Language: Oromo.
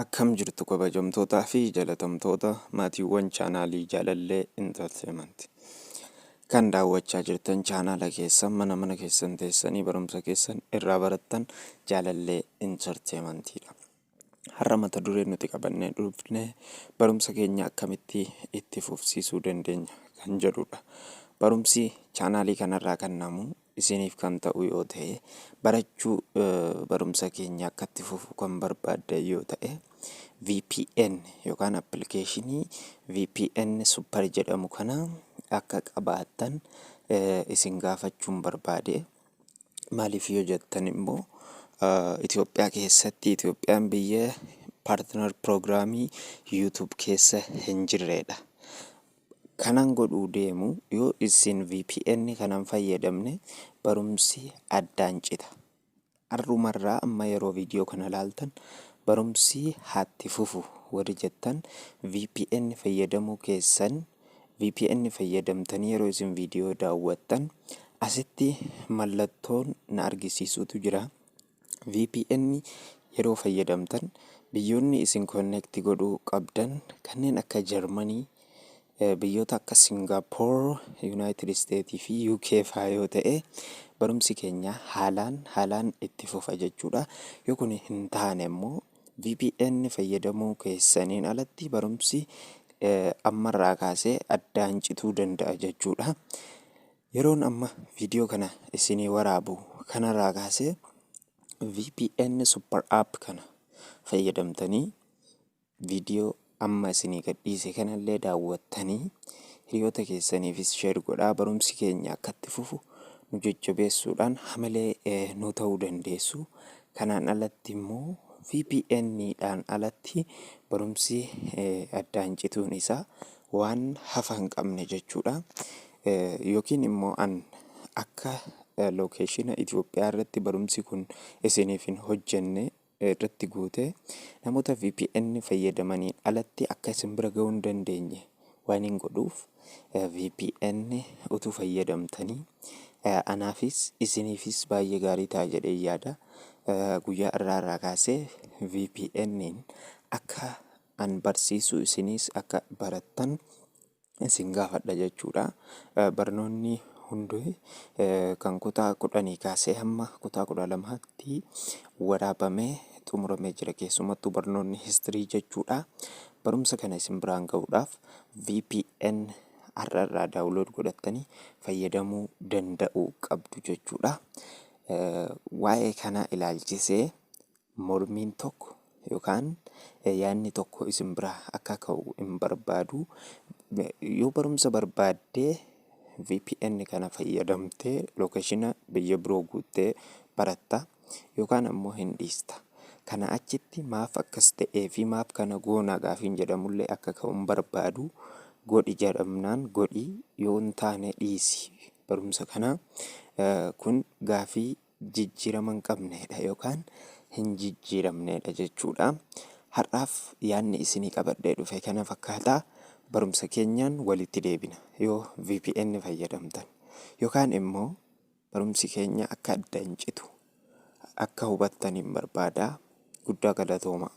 Akkam jirtu kabajamtootaa fi jalatamtoota maatiiwwan chaanaalii Jaalallee Entertainment. Kan daawwachaa jirtan chaanaala keessan mana mana keessan teessanii barumsa keessan irraa barattan Jaalallee Entertainmentidha. Har'a mata dureen nuti qabannee dhufne barumsa keenya akkamitti itti fufsiisuu dandeenya kan jedhudha. Barumsi chaanaalii kanarraa kennamu isiniif kan ta'u yoo ta'e, barachuu barumsa keenya akka itti fufu kan barbaaddan yoo ta'e, VPN yookaan appilikeeshinii VPN Super jedhamu kana akka qabaattan isin gaafachuun barbaade. Maaliif yoo jettan immoo, Itoophiyaa keessatti, Itoophiyaan biyya partner programii YouTube keessa hin jirredha. Kanan godhuu deemu, yoo isin VPN kanan fayyadamne barumsi addaan cita. Har'umarraa amma yeroo viidiyoo kana laaltan barumsi haatti fufu warri jettan VPN fayyadamuu keessan, VPN fayyadamtanii yeroo isin viidiyoo daawwattan asitti mallattoon na argisiisutu jira. VPN yeroo fayyadamtan biyyoonni isin connect godhuu qabdan kanneen akka Jarmanii, biyyoota akka Singaappoor, United States fi UK faa yoo ta'e, barumsi keenya haalaan haalaan itti fufa jechuudha. Yoo kun hin taane immoo VPN fayyadamuu keessaniin alatti barumsi ammarraa kaasee addaan cituu danda'a jechuudha. Yeroon amma viidiyoo kana isinii waraabu kanarraa kaasee VPN Super App kana fayyadamtanii viidiyoo amma isinii gadhiise kanallee daawwattanii hiriyoota keessaniifis share godhaa, barumsi keenya akka itti fufu nu jajjabeessuudhaan hamilee nu ta'uu dandeessu. Kanaan alatti immoo VPN dhaan alatti barumsi addaan cituun isaa waan hafa hin qabne jechuudha. Yookiin immoo an akka location Itoophiyaa irratti barumsi kun isiniif hin hojjenne irratti guutee namoota VPN fayyadamaniin alatti akka isin bira ga'uu hin dandeenye waan hin godhuuf, VPN utuu fayyadamtanii anaafis isiniifis baay'ee gaarii ta'a jedhee yaada. Guyyaa irraa irraa kaasee VPN'n akka an barsiisu isinis akka barattan isin gaafadha jechuudha. Barnoonni hundi kan kutaa 10 kaasee hamma kutaa 12tti waraabamee xumuramee jira. Keessumattuu barnoonni history jechuudha. Barumsa kana isin biraan ga'uudhaaf VPN har'a irraa download godhattanii fayyadamuu danda'uu qabdu jechuudha. Waa'ee kana ilaalchisee mormiin tokko yookaan yaadni tokko isin biraa akka ka'u hin barbaadu. Yoo barumsa barbaaddee VPN kana fayyadamtee location biyya biroo guuttee baratta yookaan ammoo hin dhiista. Kana achitti maaf akkas ta'ee fi maaf kana goonaa gaafiin jedhamullee akka ka'u hin barbaadu. Godhi jedhamnaan godhi, yoo hin taane dhiisi. Barumsa kana kun gaafii jijjiirama hin qabnedha yookaan hin jijjiiramnedha jechuudha. Har'aaf yaadni isinii qabadhee dhufe kana fakkaata. Barumsa keenyaan walitti deebina yoo VPN fayyadamtan yookaan immoo barumsi keenya akka adda hin citu akka hubattaniin barbaada. Guddaa galatoomaa.